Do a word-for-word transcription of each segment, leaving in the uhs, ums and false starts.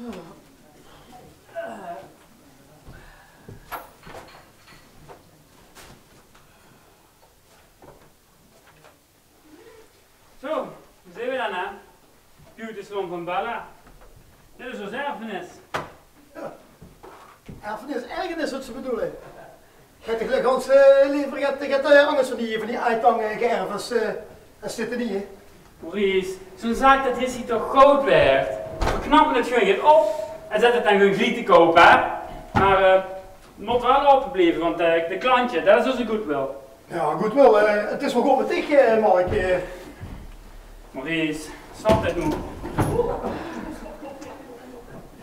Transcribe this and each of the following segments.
Zo, dao zeen v'r dan, hè? Beauty salon van Bella. Dit is ós erfenis. Erfenis, ergernis, wat ze bedoele. Geit de gans, eh, lever, geit, geit, eh, angers van die, van die aitang, eh, geërf es, eh, es dit hie, hè? Maurice, zoe'n zaak, det is hie toch goud waerd. V'r knappe het gewoon get op en zètte het dan gewoon gliek te koup, hè? Mer, eh, het mót waal aope blieve, want, eh, de klantje, det is ózze goodwill. Jao, goodwill, eh, het is waal good mit dich, eh, Mark, eh. Maurice, stop det noe.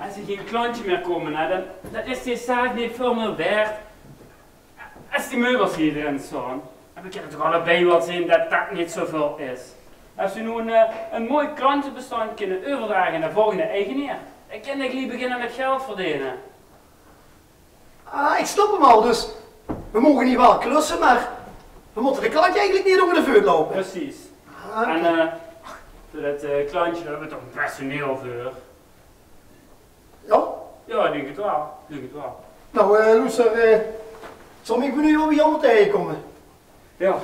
Es hie gein klantje mieë kómme, hè, dan, dan is dees zaak neet väöl mieë waerd. Es die meubels hie d'rin staon, dan kinne v'r toch allebei waal zeen det det neet zoväöl is. Es v'r noe ein, eh, ein mooi klantjebestandj kinne euverdrage aan de volgende eigenaar, dan kinne v'r gliek beginne mit geld verdene. Ah, ich snap 'm al, dus v'r moge hie waal klusse, mer v'r mótte de klantje eigelik neet ónger de veut loupe. Precies. Ah, oké. En, eh, veur det, eh, klantje höbbe v'r toch personeel veur. Jao? Jao, ich dink het waal. Ich dink het waal. Noe, eh, loester, eh, zal mich benieuwd wie v'r allemaol taengekómme. Jao.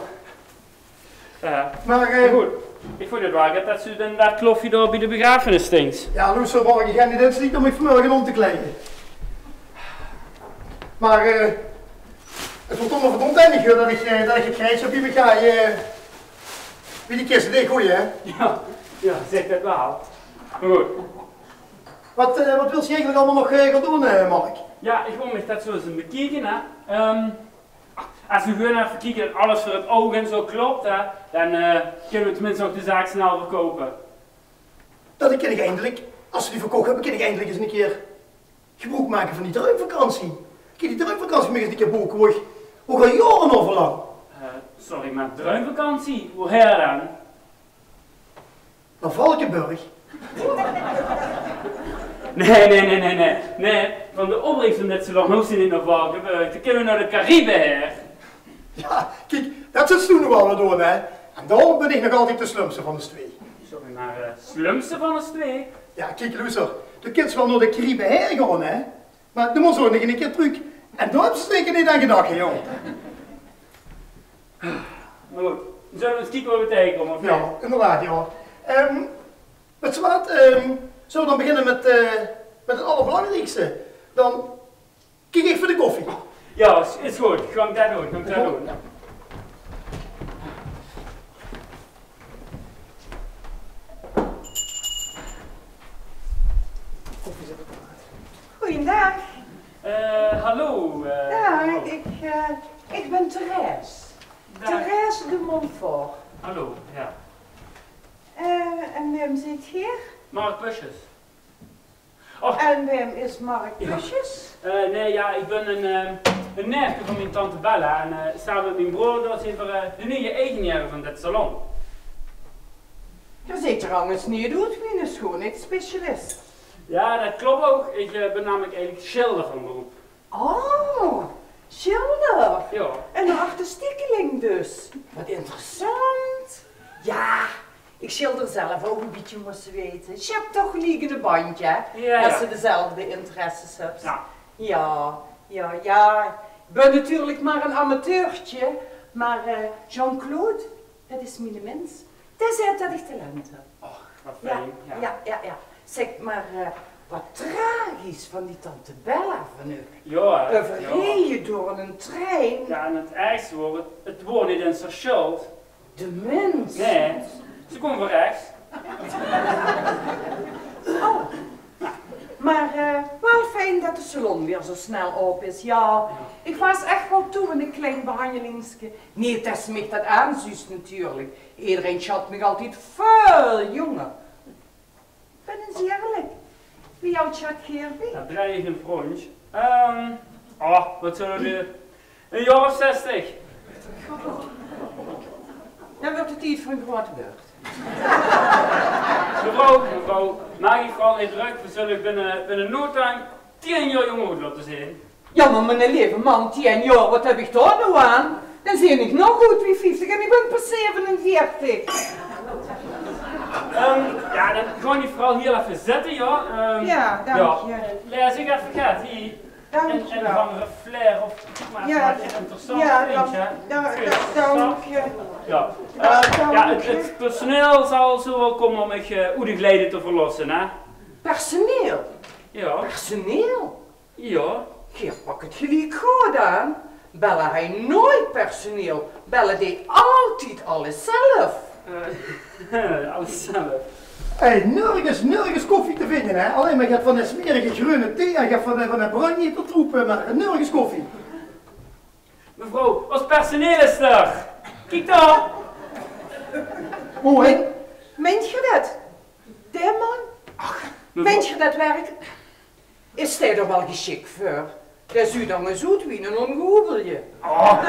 Eh, mer, eh, good. Ich vónj het waal get det ze dan dao kloffie dao bie de begrafenis stinks. Jao, loester, Mark, ich höb neet ins tied óm mich vanmorge óm te kleie. Mer, eh, het waert toch mer verdómp eindig, huur, det ich, eh, det ich het grijs höb hie bie mich, eh, bie die kis, det is good, hè? Jao, jao, zèk det waal. Mer good. Wat, eh, wat wils se eigelik allemaol nog, eh, gaon doon, eh, Mark? Jao, ich wól mich det zo ins bekieke, hè. Ehm, es v'r gewoon effe kieke det alles veur het oug en zo klop, hè, dan, eh, kinne v'r teminste ouch de zaak snel verkoupe. Dan kin ich eindelik, es v'r die verkoch höbbe, kin ich eindelik ins ein kier gebroek make van die druimvakantie. Kin ich die druimvakantie mich ins ein kier boeke, wo ich, wo ich al jaore nao verlang. Eh, sorry, mer druimvakantie? Woheer dan? Nao Valkeberg? Nae, nae, nae, nae, nae. Nae, van de opbrings van dit salon hoof se neet nao Valkeberg. Dan kinne v'r nao de Cariben haer. Jao, kiek, det zóws doe noe waal weer doon, hè. En daoróm bön ich nog altied de slumste van ós twee. Sorry, mer, eh, slumste van ós twee? Jao, kiek, loester, doe kins waal nao de Cariben haer gaon, hè. Mer doe mós ouch nog ein kier trök. En dao höbs se zeker neet aan gedach, hè, jóng. Mer good, zölle v'r ins kieke waat v'r taengekómme, of neet? Jao, inderdaad, jao. Ehm, wèts se waat? Ehm, zölle v'r dan beginne mit, eh, mit het allerbelangriekste? Dan kiek ich veur de koffie. Jao, is, is good. Gaon v'r det doon, gaon v'r det doon. Goojendaag. Eh, hallo, eh, Daag, hallo. Ich, eh, ich bön Thérèse. Daag. Thérèse de Montfort. Hallo, jao. Eh, en wae zeet geer? Mark Busjes. Oh. En wae is Mark Busjes? Eh, nae, jao, ich bön ein, eh, ein neefke van mien tante Bella. En, eh, same mit mien broor, dao zeen v'r, eh, de nuuje eigenaere van dit salon. Geer zeet d'r angers neet oet wie eine sjoonheidsspecialist. Jao, det klop ouch. Ich, eh, bön namelik eigelik sjilder van beroep. Oh, sjilder. Jao. Ein artistiekeling dus. Waat interessant. Jao, ich sjilder zelf ouch ein bietje, mós se weite. Ich höb toch geliek ein bandj, hè, jao, es se dezelfde interesses höbs. Jao. Jao, jao, jao. Ich bön natuurlik mer ein amateurtje, mer, eh, Jean-Claude, det is miene mins. Dae zaet det ich talent höb. Och, waat fijn. Jao, jao, jao. Zèk, mer, eh, waat tragisch van die tante Bella van uch. Jao, hè? Euverreje door eine trein. Jao, en het ergste waor, het, het waor neet ins häör sjuld. De mins. Nae, ze kwaam van rechs. Oh. Mer, eh, waal fijn det de salon weer zo snel aope is. Jao, ich waas ech waal toe aan ein klein behanjelingske. Neet det se mich det aanzuus natuurlik. Ederein sjat mich altied väöl jónger. Bön ins ierlik. Wie aod sjat geer mich? Jao, drei ich ein fronsj. Ehm, oh, waat zölle v'r, ein jaor of zestig. Dan wuuert het tied veur ein groeate beurt. Mevrouw, mevrouw, maak uch veural neet drök. V'r zölle binne, binne no time tieën jaor jónk oet laote zeen. Jao, mer miene leve man, tieën jaor, waat höb ich dao noe aan? Dan zeen ich nog good wie vieftig en ich bön pas zevenenveertig. Ehm, jao, dan gaon die veural hiel effe zitte, jao. Ehm, jao, dank dich. Lees ich effe get, hie. Dank dich waal. Ein of anger flair of, mer, jao, get interessants, dan, dank dich. Jao. Ehm, jao, het, het personeel zal zo waal kómme om uch, eh, oet de gleide te verlosse, hè? Personeel? Jao. Personeel? Jao. Geer pak het geliek good aan. Bella haaj noeit personeel. Bella deej altied alles zelf. Eh, alles zelf. Hé, nörges, nörges koffie te vinje, hè? Allein mer get van de smerige greune thee en get van de, van de branjetroep, mer nörges koffie. Mevrouw, ós personeel is d'r. Kiek dao. Mooi. Meint geer det? Dae man? Ach, mevrouw. Meint geer det werkelik? Is dae d'r waal gesjik veur? Dae zuut d'r ins oet wie eine óngehoebelje. Oh,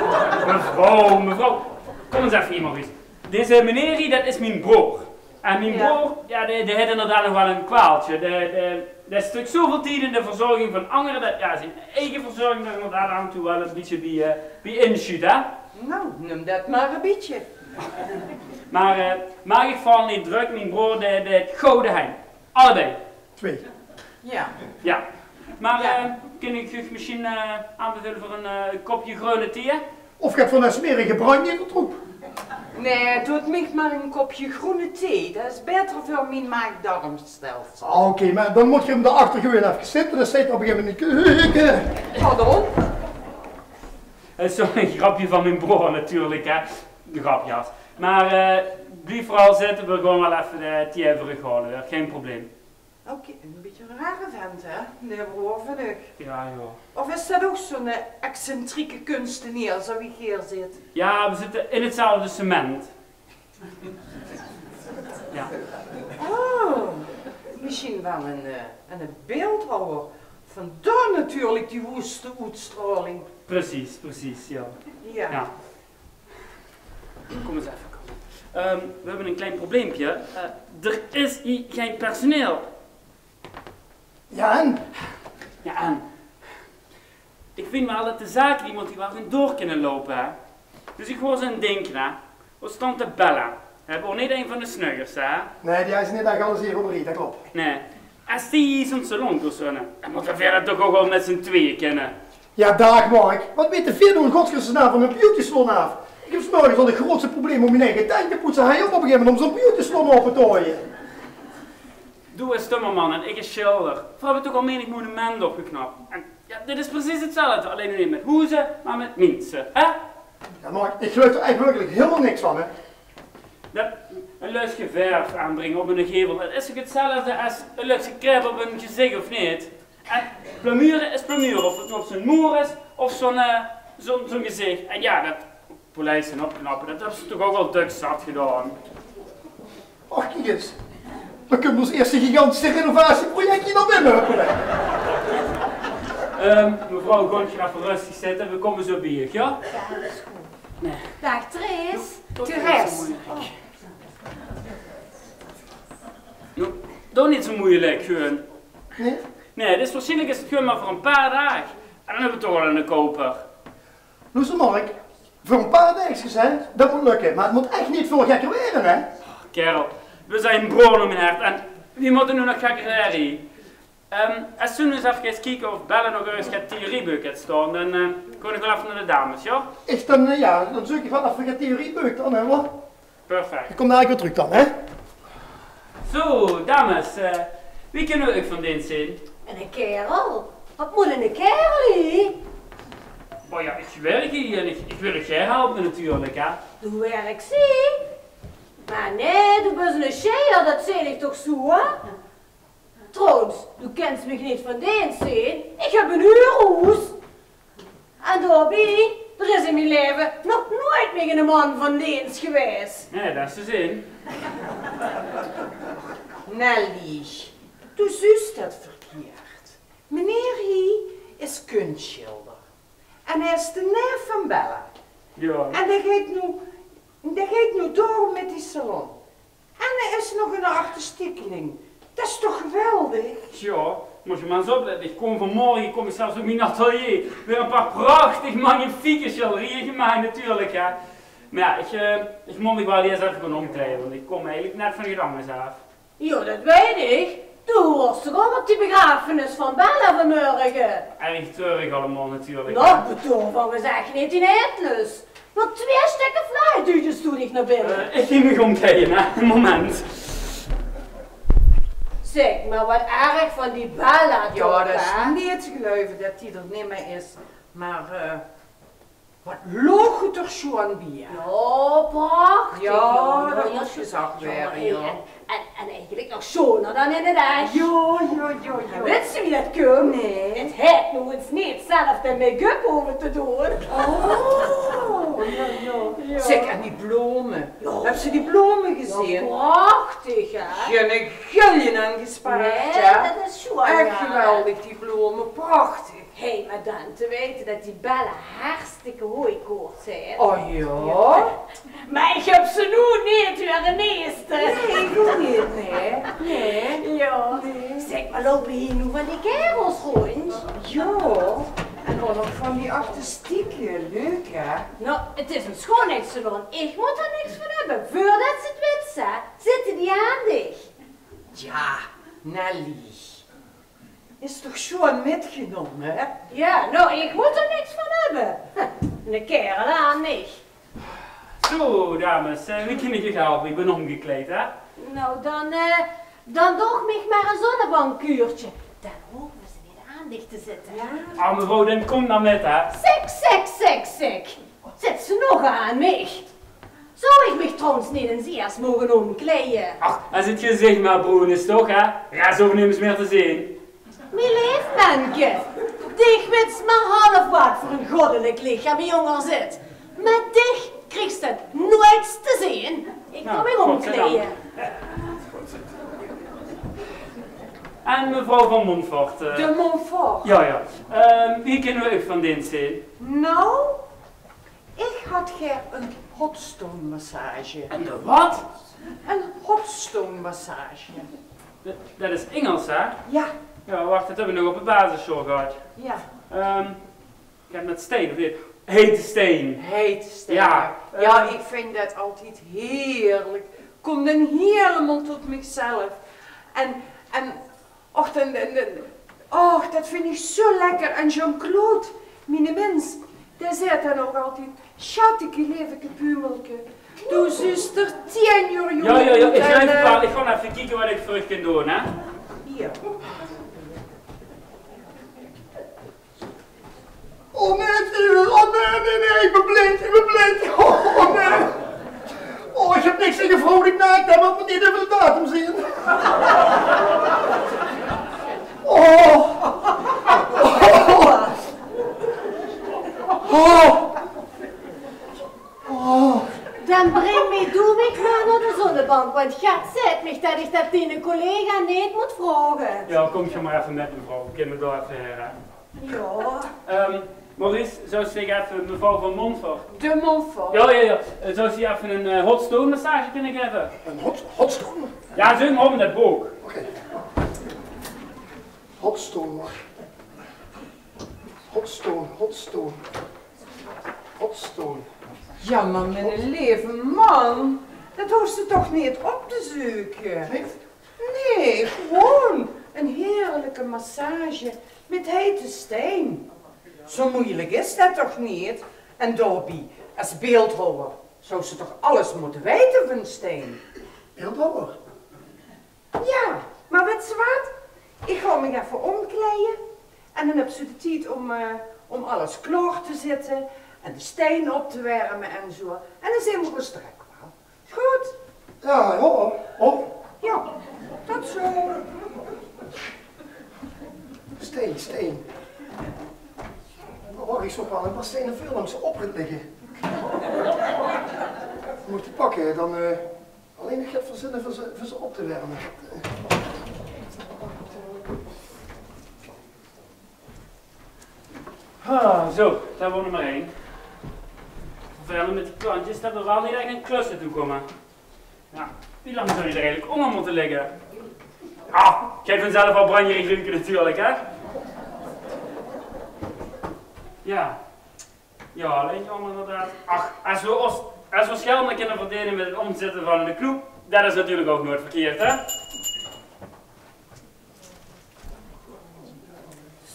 mevrouw, mevrouw. Kóm ins effe hie, Maurice. Deze meneer hie, det is mien broor. En mien broor, jao, dae, dae haet inderdaad nog waal ein kwaaltje. Dae, dae, dae stèk zoväöl tied in de verzörging van angere, det, jao, zien eige verzörging d'r inderdaad aaf en toe waal ein bietje bie, eh, bie insjuut, hè? Nou, num det mer ein bietje. Mer, eh, maak uch veural neet drök, mien broor, dae, dae haet goude henj. Allebei. Twee. Jao. Jao. Mer, eh, kin ich uch mesjien, eh, aanbeveule veur ein, eh, köpke greune thee? Of get van dae smerige branjetroep? Nae, doot mich mer ein köpke greune thee. Det is baeter veur mien maag-darmstelsel. Ah, oké, mer dan mót geer 'm dao achter gewoon effe zitte. Dan steit 'r op ein gegaeve moment in de keuke. Pardon? Eh, sorry, ein grepke van mien broor natuurlik, hè. De grepjas. Mer, eh, blief veural zitte, veer gaon waal effe de thee veur uch haole, huur. Gein probleem. Oké, ein bietje ein rare vent, hè? Dae broor van uch. Jao, jao. Of is det ouch zo'n, eh, excentrieke kunstenaer, zoewie geer zeet? Jao, veer zitte in hetzelfde segment. Jao. Oh, mesjien waal ein, eh, ein beeldhouwer. Vandaar natuurlik die woeste oetstraoling. Precies, precies, jao. Jao. Jao. Kóm ins effe, kóm. Ehm, veer höbbe ein klein probleempje. Eh, d'r is hie gein personeel. Jao, en? Jao, en? Ich vinj waal det de zaak hie mót waal gewoon door kinne loupe, hè. Dus ich waor ins aan 't dinke, hè. Ós tante Bella. Höbbe v'r neet ein van de snuggers, hè? Nae, die is neet ech alles hie op ein riej, det klop. Nae. Es die hie in zo'n salon kós runne, dan mótte veer det toch ouch waal mit z'n tweeje kinne. Jao, daag Mark. Waat weite veer noe in godsnaam van ein beautysalon aaf? Ich höb 's morges al de groeatste probleme óm mien eige tenj te poetse. Haaj op ein gegaeve moment óm zo'n beautysalon ope te haoje. Doe bis timmerman en ich bis sjilder. Veer höbbe toch al menig monument opgeknap. En jao, dit is precies 'tzelfde. Allein noe neet mit hoeze, mer mit minse. Hè? Jao, Mark, ich geluif d'r ech werkelik hielemaol niks van, hè. Det, ein luuske verf aanbringe op eine gevel, det is toch 'tzelfde es ein luuske crème op ein gezich, of neet? En plamuur is plamuur, of 't noe op zo'n moer is, of zo'n, eh, zo'n, zo'n gezich. En jao, det polijste en opknappe, det höbbe ze toch ouch al dök zat gedaon. Och, kiek ins. Dan kinne v'r ós ierste gigantische renovatieprojectje nao binne huppele. Ehm, mevrouw, gaot geer effe rustig zitte, veer kómme zo bie uch, jao? Jao, det is good. Nae. Daag, Therese. Doot neet zo meujelik. Noe, doot neet zo meujelik, gewoon. Nae? Nae, dus waarsjienlik is 't gewoon mer veur ein paar daag. En dan höbbe v'r toch waal eine kouper. Loester, Mark, veur ein paar daagskes, hè, det mót lökke. Mer 't mót ech neet väöl gekker waere, hè? Kaerel, veer zeen ein broon óm ein hert. En wie mót 't noe nog gekker waere? Ehm, es doe noe ins effe geis kieke of Bella nog örges get theoriebeuk haet staon, dan, eh, gaon ich waal effe nao de dames, jao? Ich dan, eh, jao, dan zeuk ich waal effe get theoriebeuk dan, hè, huur. Perfect. Ich kóm dalik weer trök dan, hè? Zo, dames, eh, wie kinne v'r uch van deens zeen? Eine kaerel? Waat mót eine kaerel hie? Oh jao, ich wirk hie en ich, ich wil uch gaer helpe natuurlik, hè. Doe wirks hie? Mer nae, doe bis eine sjeier, det zeen ich toch zo, hè? Trouwens, doe kins mich neet van deens zeen. Ich höb ein huurhoes. En daobie, d'r is in mien laeve nog noeats mich eine man van deens gewaes. Nae, det is te zeen. Nelly, doe zuus det verkeerd. Meneer hie is kunstsjilder. En hae is de neef van Bella. Jao. En dae geit noe, dae geit noe door mit die salon. En hae is nog eine artistiekeling. Det is toch geweldig? Jao, mós se mer ins oplètte. Ich kóm vanmorge, kóm ich zelfs op mien atelier. Weer ein paar prachtig magnifieke sjilderieje gemaak natuurlik, hè. Mer jao, ich, eh, ich mót mich waal ieërs effe gaon ómkleie, want ich kóm eigelik net van 't gedánges aaf. Jao, det weit ich. Doe waors toch ouch op die begrafenis van Bella vanmorge? Erg treurig allemaol natuurlik. Noe, bedoel, van gezag neet in eetlus. Waat twee stökker vlaai duujdes doe dich nao binne. Eh, ich gaon mich ómkleie, hè. Ein moment. Zèk, mer waat erg van die Bella toch, hè? Jao, det is neet te geluive det die d'r neet mieë is. Mer, eh, waat loog 't d'r sjoon bie, hè? Jao, prachtig. Jao, det mót gezag waere, jao. En, en eigelik nog sjoner dan in 't ech. Jao, jao, jao, jao. Wits se wie det kump? Nae. 't Haet noe ins neet zelf de make-up hove te doon. Oh, jao, jao. Jao. Zèk, en die blome. Jao. Höbs se die blome gezeen? Jao, prachtig, hè? Geine gulje aan gespaard, hè? Nae, det is sjoon, jao. Ech geweldig, die blome. Prachtig. Hé, mer dan te weite det die Bella hartstikke hooikoorts haet. Oh jao? Mer ich höb ze noe neet hure neeste. Nae, ich ouch neet, nae. Nae. Jao. Nae. Zèk, mer loupe hie noe van die kaerels róndj? Jao. En ouch nog van die artistieke. Leuk, hè? Noe, 't is ein sjoonheidssalon. Ich mót d'r niks van höbbe. Veurdet se 't wits, hè, zitte die aan dich. Jao, Nelly. Is toch sjoon mitgenómme, hè? Jao, noe, ich mót d'r niks van höbbe. Eine kaerel aan mich. Zo, dames, eh, wie kin ich uch helpe? Ich bön ómgekleid, hè? Noe, dan, eh, dan doog mich mer ein zonnebankkuurtje. Dan hove ze neet aan dich te zitte. Jao. Ah, mevrouw, dan kóm dan mit, hè? Zèk, zèk, zèk, zèk. Zit ze nog aan mich? Zou ich mich trouwens neet ins ieërs moge ómkleie? Ach, es 't gezich mer broen is toch, hè? De res hoof ich nemes mieë te zeen. Mien leef menke, dich wits mer half waat veur ein goddelik lichaam hie ónger zit. Mer dich kriegs 't noeits te zeen. Ich kóm mich ómkleie. En mevrouw van Montfort, eh? De Montfort. Jao, jao. Ehm, wie kinne v'r uch van deens zeen? Noe, ich had gaer ein hotstone massage. En de waat? Ein hotstone massage. Det, det is Ingels, hè? Jao. Jao, wach, det höbbe v'r nog op de basissjool gehad. Jao. Ehm, get mit stein, of neet? Heite stein. Heite stein, jao. Jao, eh, ich vinj det altied heerlik. Kóm dan hielemaol tot mich zelf. En, en Och, en, en, en, och, det vinj ich zo lekker. En Jean-Claude, miene mins, dae zaet dan ouch altied: "Sjatteke, leefke, pumelke, doe zuus d'r tieën jaor jónger oet." Jao, jao, jao, ich gaon effe, eh, ich gaon effe kieke waat ich veur uch kin doon, hè. Hie. Oh nae, Steven, oh nae, nae, nae, ich bön blind, ich bön blind. Oh, oh nae. Oh, ich höb niks taenge vrouwelek naakte, mer 't mót neet euver de datum zeen. Oh. Oh. Oh. Dan bring mich doe mich mer nao de zonnebank, want Gerd zaet mich det ich det diene collega neet mót vraoge. Jao, kóm geer mer effe mit, mevrouw. Kinne v'r dao effe haer, hè? Jao. Ehm, Maurice, zouws dich effe mevrouw van Montfort? De Montfort. Jao, jao, jao. Eh, zouws dich effe ein, eh, hotstone massage kinne gaeve? Ein hot-, hotstone? Jao, zoe, hie in det book. Oké. Hotstone, wach. Hotstone, hotstone. Hotstone. Jao, mer miene leve man, det hoofs se toch neet op te zeuke? Neet? Nae, gewoon ein heerlike massage mit heite stein. Zo meujelik is det toch neet? En daobie, es beeldhouwer zouws se toch alles mótte weite van stein? Beeldhouwer? Jao, mer wits se waat? Ich gaon mich effe ómkleie en dan höbs se de tied óm, eh, óm alles klaor te zitte en de stein op te werme en zo. En dan zeen v'r ós straks waal. Good. Jao, jao, jao. Jao, det zo. Stein, stein. Wach, ich zeen waal ein paar stein veur langs de oprit ligke. Mót ich die pakke, dan, eh, allein nog get verzinne veur ze, veur ze op te werme. Ha, zo, det waor nummer ein. Vervelend mit die klantjes, det v'r waal neet ech aan klusse toekómme. Jao, wie lang zów die d'r eigelik ónger mótte ligke? Ah, ich gaon vanzelf waal branjerig ruke natuurlik, hè? Jao. Jao, allein jaomer inderdaad. Ach, es v'r ós, Es v'r ós geld kinne verdene mit 't omzitte van de kroep, det is natuurlik ouch noeats verkeerd, hè?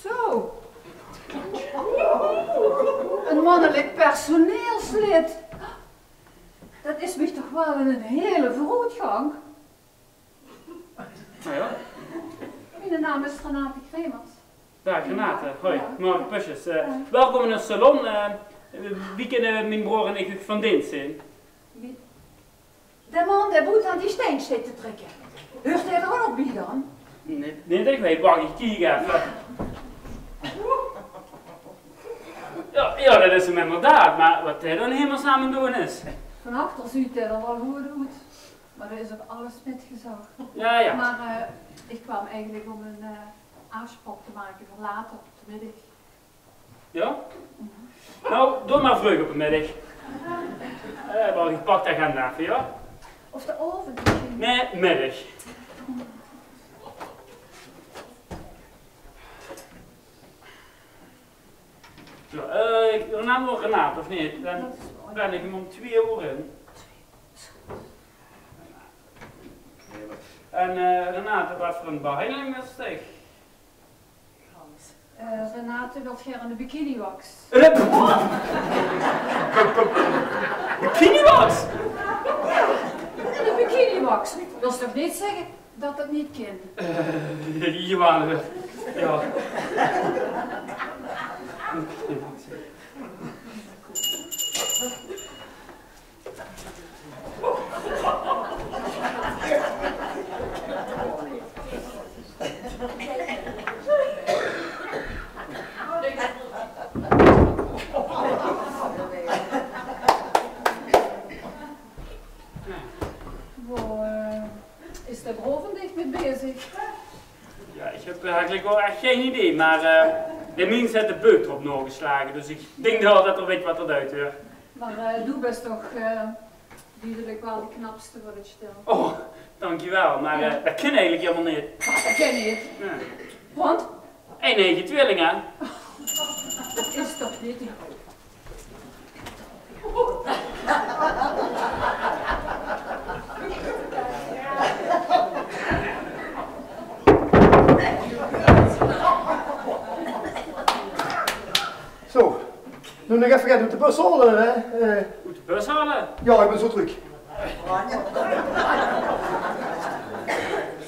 Zo. Ein mannelik personeelslid. Det is mich toch waal ein hele veuroetgank. Noe jao. Miene naam is Renate Kremers. Daag Renate, hoi. Jao. Mark Pusjes. Eh, welkom in ós salon. Eh, wie kinne mien broor en ich uch van deens zeen? Wie? De man dae boete aan die stein steit te trèkke. Huurt dae d'r ouch bie dan? Nae, nae, det weit ich neet. Wach, ich kiek effe. Jao, jao, det is 'm inderdaad. Mer waat dae dan in hemelsnaam aan 't doon is. Van achter zuut dae d'r waal good oet. Mer d'r is ouch alles mitgezag. Jao, jao. Mer, eh, ich kwaam eigelik óm ein, eh, aafspraok te make veur later op de middig. Jao? Noe, doot mer vreug op de middig. Eh, wach, ich pak de agenda effe, jao? Of de aovend mesjien? Nae, middig. Zo, eh, ich, uch naam waor Renate, of neet? Dan plan ich 'm óm twieë oer in. En, eh, Renate, waat veur ein behanjeling is dit? Eh, Renate wilt gaer ein bikiniwax. Eh, bikiniwax? Jao, ein bikiniwax. Wils se toch neet zègke det det neet kin? Eh, jawaal, jao. Boe, eh, is de broor van dich mit bezig? Jao, ich höb eigelik waal ech gein idee, mer, eh, de mins haet de beuk d'rop naogeslage, dus ich dink waal det 'r weit waat 'r deit, huur. Mer, eh, doe bès toch, eh, dudelik waal de knapste van 't stel. Oh, dankjewel, mer, eh, det kin eigelik hielemaol neet. Waat, det kin neet? Nae. Want? Ein eige twieling, hè? Det is toch neet te geluive. Zo, noe nog effe get oet de bus haole, hè? Eh. Oet de bus haole? Jao, ich bön zo trök.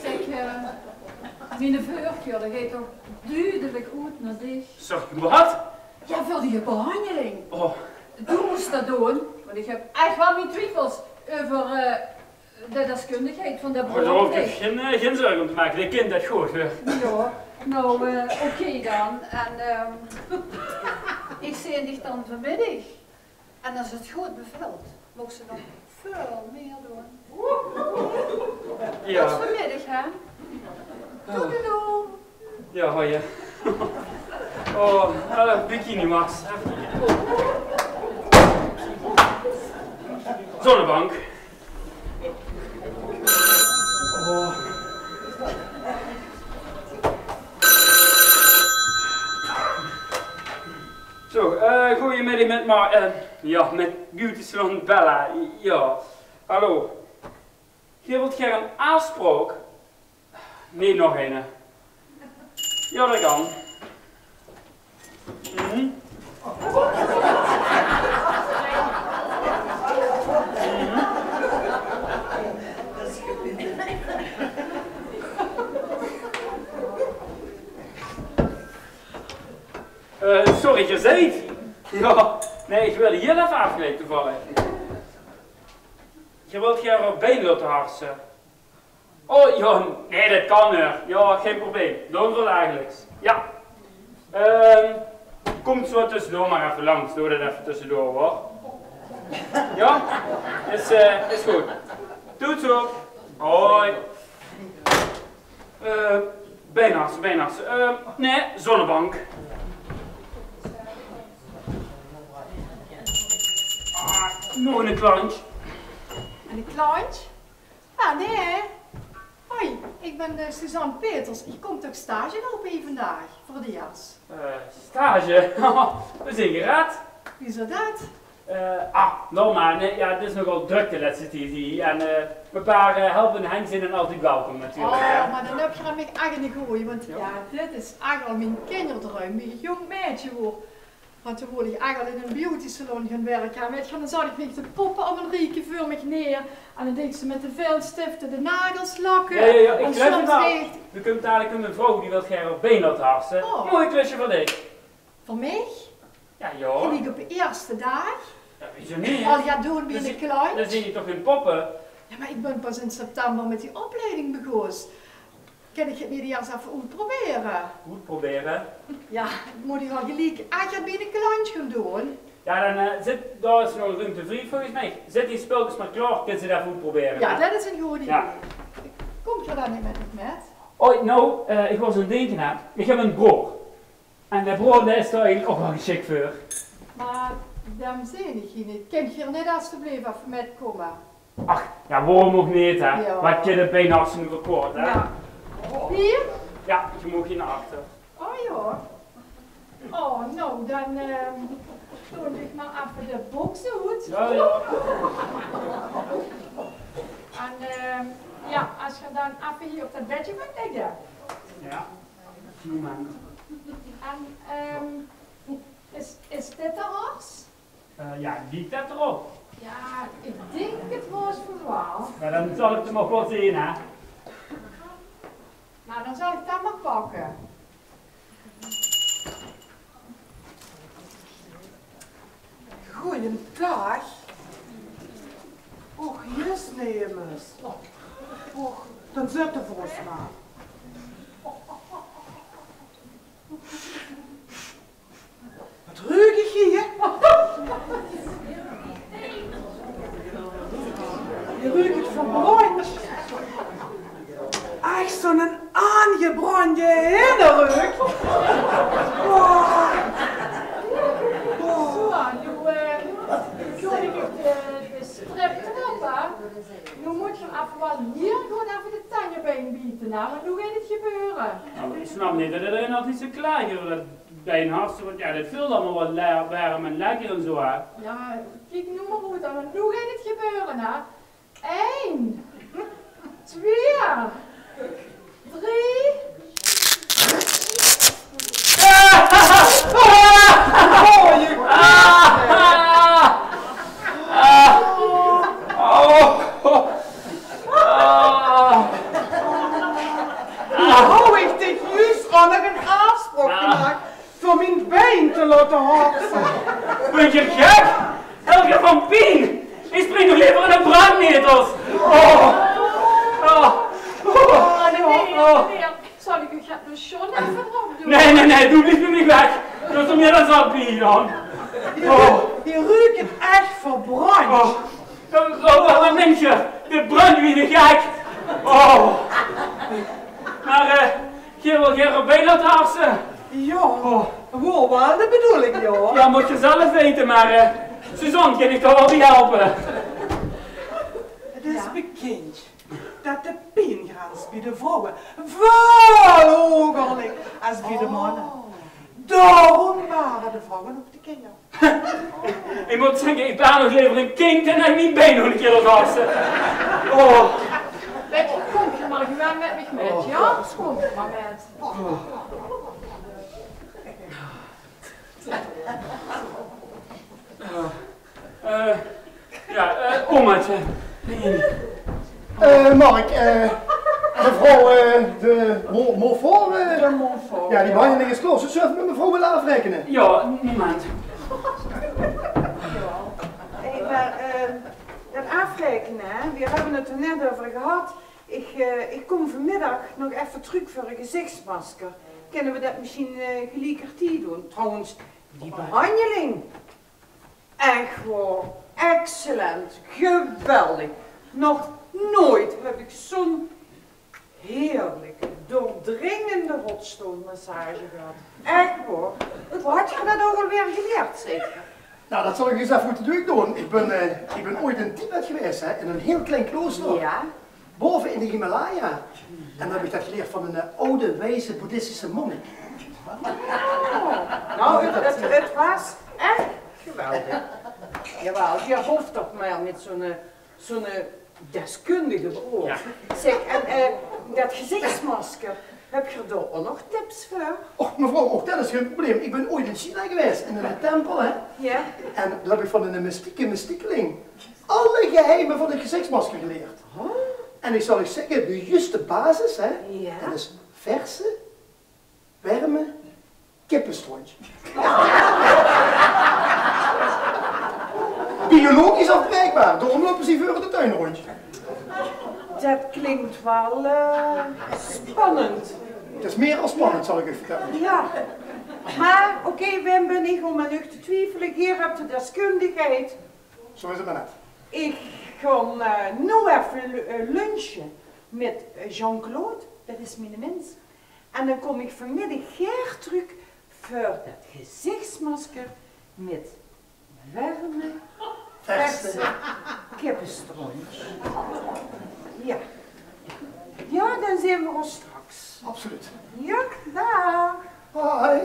Zèk, eh, miene veurkeur, dae geit toch dudelik oet nao dich. Sorry, waat? Jao, veur die behanjeling. Oh. Doe mós det doon, want ich höb ech waal mien twiefels euver, eh, de deskundigheid van de broor. Oh, dao hoof ich gein, eh, gein zörg óm te make. Dae kint det good, huur. Jao, noe, eh, oké dan. En, ehm, ich zeen dich dan vanmiddig. En es 't good bevèlt, maag se nog väöl mieë doon. Jao. Tot vanmiddig, hè? Toedeloe. Jao, hoi, hè. Oh, eh, bikiniwax. Zonnebank. Oh. Zo, eh, goojemiddig mit Mar-, eh, jao, mit beauty salon Bella. Jao, hallo. Geer wilt gaer ein aafspraok? Nae, nog eine. Jao, det kan. Mhm. Eh, sorry, geer zeet? Jao, nae, ich waer hieël effe aafgeleid toevallig. Geer wilt gaer eur bein laote harse. Oh, jao, nae, det kan, huur. Jao, gein probleem. Doon v'r dagelijks. Jao. Ehm, kómp zo tössedoor mer effe langs. Doot det effe tössedoor, huur. Jao? Is, eh, is good. Toet zo. Hoi. Eh, beinharse, beinharse. Ehm, nae, zonnebank. Ah, nog ein klantj. Ein klantj? Ah, nae. Hoi, ich bön, eh, Suzanne Peters. Ich kóm toch stage loupe hie vandaag, veur de jas. Eh, stage? V'r zeen gered. Wiezo det? Eh, ah, normaal, nee, ja, het is nogal druk de lèste tied hie. En, eh, mien paar, eh, helpende henj zeen altied welkom, natuurlik, hè. Oh, maar dan höb geer aan mich ech eine gooje, want ja, dit is ech al mien kinderdruim, wie ich jóng maedje woor. Want toen wól ich ech al in ein beautysalon gaon wirke. En wèt geer, dan zat ich mich te poppe op ein riejke veur mich neer. En dan deeg ze mit de viltstifte de nagels lakke. Ja, ja, ja, ich geluif het al. D'r kump dalik ein vrouw die wilt gaer häör bein laote harse. Oh. Mooi klusje veur dich. Veur mich? Ja, ja. Geliek op de ierste daag? Ja, wieso neet? Al ja, doon wie eine klant. Dan zeen ich toch gein poppe? Ja, maar ich bön pas in september mit die opleiding begós. Kin ich het neet ieërs effe oetprobere? Oetprobere? Ja, mót ich al geliek ech wie eine klant gaon doon. Ja, dan, eh, zit, dao is nog ruumte vrie volges mich. Zèt die spulkes maar klaor, kins se het effe oetprobere, hè? Ja, det is ein good idee. Ja. Kómp geer dan neet mit mich mit? Oh, nou, eh, ich waas aan het dinke, hè. Ich höb eine broor. En dae broor, dae is dao eigelik ouch waal gesjik veur. Maar dae zeen ich hie neet. Kint geer neet alstublieft effe mitkómme? Ach, ja, waorom ouch neet, hè? Ja. Waat kint de bein harse noe veur kwaod, hè? Ja. Hie? Ja, geer moogt hie nao achter. Oh ja. Oh, nou, dan, ehm, doon ich maar effe de boks oet. Ja, ja. En, ehm, ja, es geer dan effe hie op det bedje wilt ligke. Ja. Moment. En, ehm, is, is dit de hars? Eh, ja, liek det d'rop? Ja, ich dink het waal. Ja, dan zal ich het maar good zeen, hè. Nou, dan zal ich det maar pakke. Goojendaag. Och, hie is nemes. Och, dan zitte v'r ós maar. Waat ruuk ich hie? Hie ruuk het verbrandj. Ach, zo'n aangebrandje hinnereuk. Oh. Oh. Zo, noe, eh, noe is de, de strip d'rop, hè. Noe mót geer effe waal hie good effe de tenj opein biete, hè, want noe geit het gebeure. Nou, ich snap neet det ederein altied zo klaag euver det beinharse, want ja, det veult allemaol waal le-, werm en lekker en zo, hè. Ja, kiek noe maar good, want noe geit het gebeure, hè. Ein, twieë, drie. Noe haw ich dich juus al nog ein aafspraok gemaak veur mien bein te laote harse. Bös se gek? Helge van Pien! Ich spring nog lever in de brandnetels! Oh! Oh! Oh, nee, nee, nee. Zal ich uch het lotion effe d'rop doon? Nee, nee, nee, doe bliefs bie mich weg! Det is mier dan zat bie dan. Oh. Hie ruuk het ech verbrandj. Oh. Oh, oh, oh, minse, dit brandj wie eine gek. Oh. Maar, eh, geer wilt gaer bein laote harse? Ja, waor waal de bedoeling, ja. Ja, mót geer zelf weite, maar, eh, Suzanne, kin ich dao waal bie helpe? Het is bekindj det de piengrens bie de vrouwe väöl hoger lik es bie de manne. Daorum bere de vrouwe ouch de kinjer. Ich mót zègke, ich baar nog lever ein kindj dan det ich mien bein nog ein kieër laot harse. Oh. Wèt geer, kómp geer maar gewoon mit mich mit, ja? Kómp geer maar mit. Eh, ja, eh, omaatje. Eh, Mark, eh, mevrouw, eh, de Mo-, Montfort, eh, De Montfort, ja, die behanjeling is klaor. Zólle v'r effe mit mevrouw wille aafraekene? Ja, ein moment. Hé, maar, eh, det aafraekene, hè, veer höbbe het d'r net euver gehad. Ich, eh, ich kóm vanmiddig nog effe trök veur ein gezichtsmasker. Kinne veer det mesjien, eh, geliektertied doon? Trouwens, die behanjeling. Ech waor, excellent, geweldig. Nog noeit höb ich zo'n heerlike, doordringende rotstoolmassage gehad. Ech waor. Wo höb geer det ouch alweer gelierd, zeker? Nou, det zal ich uch ins effe oet de duuk doon. Ich bön, eh, ich bön oeit in Tibet gewaes, hè, in ein hieël klein klooster. Ja. Baove in de Himalaya. En dao höb ich det gelierd van ein, eh, aw wieze boeddhistische monnik. Oh. Nou, het, het, het waas ech geweldig. Jawel, geer hoof toch mer mit zoe'n, eh, zoe'n, eh, deskundige broor. Jao. Zèk, en, eh, det gezichtsmasker, höb geer dao ouch nog tips veur? Och, mevrouw, ouch det is gein probleem. Ich bön oeats in China gewaes, in eine tempel, hè. Jao. En dao höb ich van eine mystieke mystiekeling alle geheime van 't gezichtsmasker gelierd. Oh. En ich zal uch zègke, de juuste basis, hè, jao, det is verse, werme kippestrontj. Biologisch aafbraekbaar, daorum loupe ze veur de tuin róndj. Det klink waal, eh, spannend. 't Is mieë es spannend, zal ich uch vertèlle. Jao. Mer oké, wae bön ich óm aan uch te twiefele? Geer höb de deskundigheid. Zoe is 't mer net. Ich gaon, eh, noe effe lu-, eh, lunche mit, eh, Jean-Claude, det is miene mins. En dan kóm ich vanmiddig gaer trök veur det gezichtsmasker mit werme, verse kippestrontj. Jao. Jao, dan zeen v'r ós straks. Absoluut. Jao, daag. Hoi.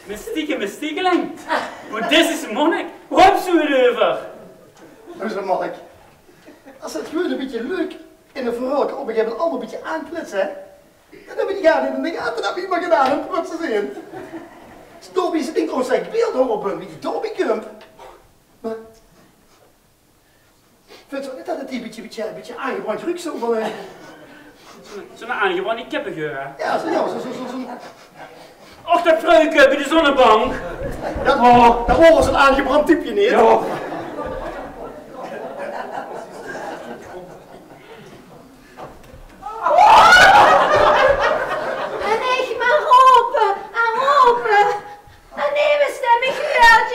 Mystieke mystiekeling. Boeddhistische monnik. Wo höbs doe 't euver? Luuster, monnik. Es 't gewoon e bietje leuk in e verhäölke op e gegaeve moment allemaol e bietje aanklets, hè? En dan höb ich gaar neet in de gate det v'r get mer gedaon höbbe, wat ze zeen. Dobie is 't dink ouch det ich beeldhouwer bön, wie ich dobie kump. Mer, vinjs se neet det 't hie e bietje, bietje, bietje aangebrand ruuk, zoe van, eh? Zoe'n, zoe'n aangebrande kippegeur, hè? Jao, zoe, jao, zoe, zoe, zoe, zoe. Och, det vruike bie de zonnebank. Det waor, det waor zoe'n aangebrand type, neet? Jao. En ich mer rope en rope. En nemes dae mich huuert.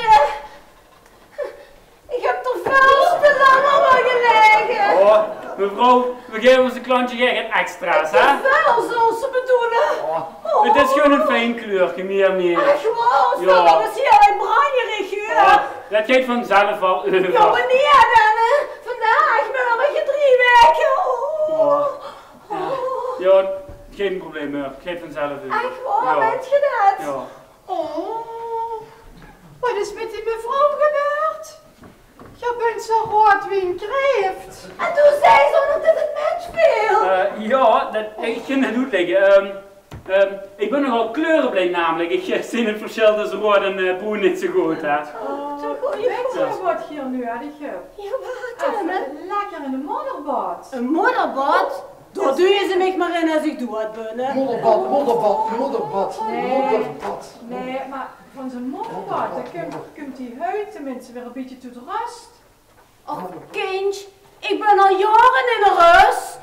Ich höb d'r väöl te lang ónger gelaege. Oh, mevrouw, veer gaeve ózze klantje gein extra's, hè? Te väöl, zóws se bedoele. Oh, 't is gewoon e fien kleurke, mieë neet. Ach, waor? Jao. Det is hie allein branjerig, huur. Oh, det geit vanzelf waal euver. Jao, wannieër dan, hè? Vandaag, mer euver drie waeke. Oh. Oh. Jao, gein probleem, huur. 't Geit vanzelf euver. Ach, waor? Jao. Meint geer det? Jao. Oh, wat is mit die mevrouw gebeurd? Geer bönt zo roead wie ein kreeft. En doe zeis se ouch nog det 't mitviel. Eh, jao, det, ich kin 't oetlègke. Ehm, ehm, ich bön nogal kleureblind namelik. Ich, eh, zeen 't versjil tösse roead en, eh, broen neet zo good, hè. Oh, zo good. Wèt geer wat geer noe eigelik höb? Jao, wat dan, hè? Effe lekker in e modderbad. E modderbad? Dao doon ze mich mer in es ich doead bön, hè. Modderbad, modderbad, modderbad, modderbad. Nae, mer van zoe'n modderbad, dan kump, kump die huid teminste weer e bietje tot rös. Och, kindj, ich bön al jaore in de rös.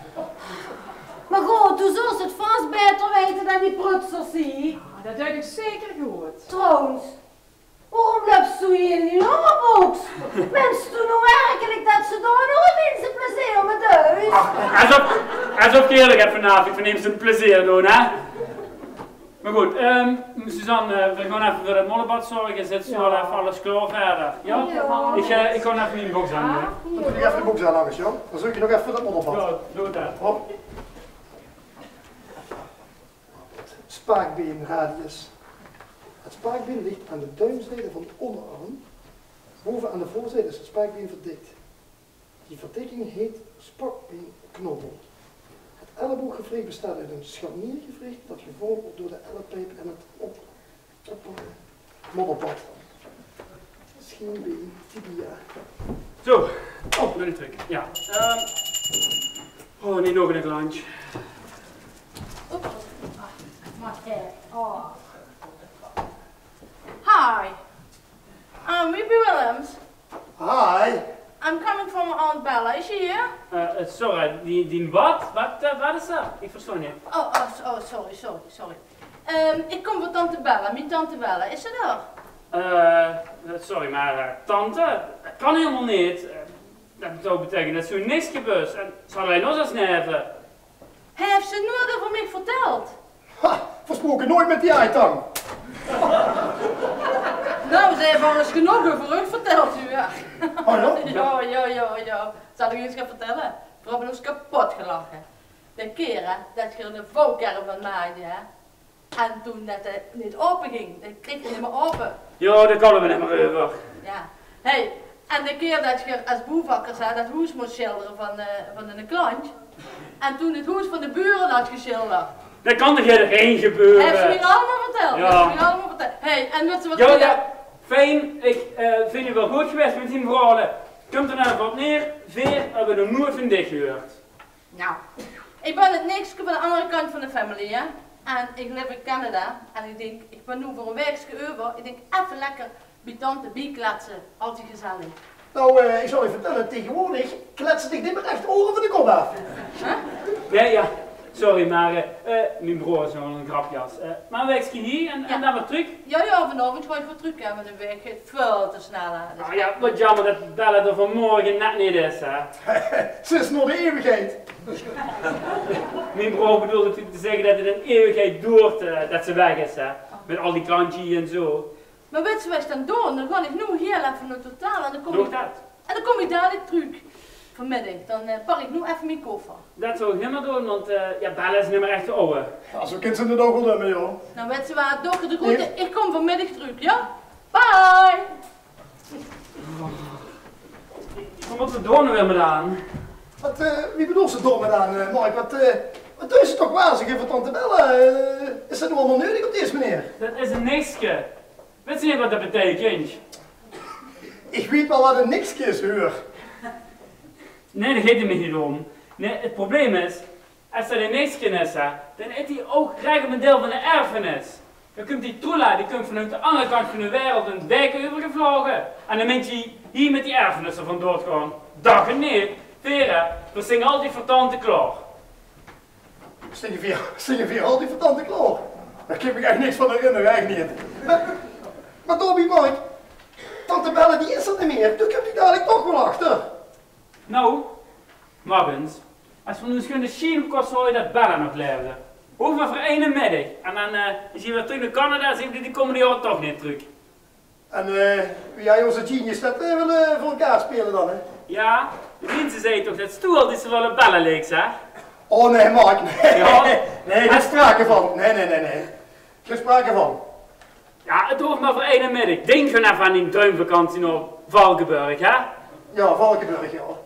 Mer good, doe zóls 't vas baeter weite dan die prutsers hie. Ah, det weit ich zeker good. Trouwens, waorom löps doe hie in die óngerboks? Mins doe noe werkelik det se dao nog e minse plezeer mei deis? Ach, es of, es of geer d'r get vanaaf, ich van minse plezeer doon, hè? Mer good, ehm, Suzanne, eh, veer gaon effe veur det modderbad zörge. Zit zo al effe alles klaor verder? Jao? Jao. Ich, eh, ich gaon effe mien boks aan doon. Doot effe de boks aan, Angus, jao? Dan zörg ich nog effe veur det modderbad. Jao, doot det. Hop. Spaakbeenradius. Het spaakbeen ligt aan de duimzijde van de onderarm. Boven aan de voorzijde is het spaakbeen verdekt. Die verdekking heet spaakbeenknobbel. Het ellebooggewricht bestaat uit een scharniergewricht dat gevormd wordt door de ellepijp en het op-, op-, modderbad. Schienbeen, tibia. Zo. Oh, bön ich trök. Jao. Ehm. Oh, neet nog ein lunch. Oeps. Waat, eh, oh. Hi. I'm Wiebe Willems. Hi. I'm coming for my Aunt Bella. Is she here? Eh, eh, sorry, dien, dien wat? Wat, eh, wat is d'r? Ich verstaon neet. Oh, oh, s-, oh, sorry, sorry, sorry. Ehm, ich kóm veur tante Bella, mien tante Bella. Is ze d'r? Eh, sorry, mer, eh, tante, det kan hielemaol neet. Eh, det zou beteikene det ze niks gewis en ze haw allein ós es naeve. Haet ze noeats euver mich vertèld? Ha, versproke, noeats mit die aitang. Nou, ze haet alles genóg euver uch vertèld, huur. Oh jao? Jao, jao, jao, jao. Zal ich uch ins gaon vertèlle? Veer höbbe ós kepot gelache. De kier, hè, det geer 'ne vouwkerm van maakde, hè. En toen det 't neet aope ging, det kreeg 't neet mier aope. Jao, dao kalle we neet mier euver. Jao. Hey, en de kier det geer es boevakker, hè, det hoes mós sjildere van, eh, van eine klant. En toen 't hoes van de bure had gesjilderd. Det kan toch ederein gebeure? Höbs se mich allemaol vertèld? Jao. Höbs se mich allemaol vertèld? Hey, en wèts se waat... Jao, jao. Fijn, ich, eh, vinj 't waal good gewaes mit die verhaole. Kump d'r noe waat neer, veer höbbe nog noeats van dich gehuurd. Nou, ich bön 't nichtje van de anger kantj van de family, hè. En ich leef in Canada. En ich dink, ich bön noe veur ein waekske euver. Ich dink, effe lekker bie tante biekletse, altied gezellig. Nou, eh, ich zal uch vertèlle, taegeswoordig klets se dich neet mier ech de oere van de kop aaf. Hè? Nae, jao. Sorry, mer, eh, eh, mien broor is nogal eine grapjas. Eh, mer ein waekske hie en, en dan weer trök. Jao, jao, vanaovendj gaon ich weer trök, hè, want de waek geit väöl te snel, hè. Dus... Ah jao, waat jaomer det Bella d'r vanmorge net neet is, hè. Ze is nao de ieuwigheid. Mien broor bedoelde te zègke det 't ein ieuwigheid doert, eh, det ze weg is, hè. Mit al die klantjes en zo. Mer wèts se waat ich dan doon? Dan gaon ich noe hieël effe nao 't hotel en dan kóm ich, en dan kóm ich dalik trök. Vanmiddig. Dan, eh, pak ich noe effe mien koffer. Det zou ich neet mier doon, want, eh, jao, Bella is neet mier ech de aw. Jao, zo kins se 't ouch waal numme, jao. Nou, wèts se waat, dochter de groete, ich kóm vanmiddig trök, jao? Bye! Waat mótte we dao noe weer mit aan? Waat, eh, wie bedoels se dao mit aan, eh, Mark? Waat, eh, waat deis se toch wazig euver tante Bella? Eh, is det noe allemaol neudig op dees meneer? Det is ein nichtje. Wèts se neet waat det beteikentj? Ich weit waal waat ein nichtje is, huur. Nae, dao geit 't mich neet óm. Nae, 't probleem is, es det ein nichtje is, hè, dan haet die ouch rech op ein deil van de erfenis. Dan kump die troela, die kump vanoet de anger kantj van de wereld ein waek euvergevlage. En dan meint die hie mit die erfenis d'rvandoor te gaon. Daag neet, veer, hè, veer stinge altied veur tante klaor. Stinge veer, stinge veer altied veur tante klaor? Dao kin ich mich ech niks van herinnere, ech neet. Mer, mer Dobby, Mark, tante Bella, die is d'r neet mier. Dao kump die dalik toch waal achter. Nou, Mark ins, es v'r noe ins de sjien op kóste haoje det Bella nog laefde. Hoof mer veur eine middig. En dan, eh, is ze weer trök nao Canada, zeen v'r die de kómmende jaore toch neet trök. En, eh, wie haet ózze genius det, eh, wille veur ein kaart speule dan, hè? Jao, de minse zagte toch det se altied zo waal op Bella leeks, hè? Oh nae, Mark, nae. Jao. Nae, gein sprake van. Nae, nae, nae, nae. Gein sprake van. Jao, 't hoof mer veur eine middig. Dink gewoon effe aan die druimvakantie nao Valkeberg, hè? Jao, Valkeberg, jao.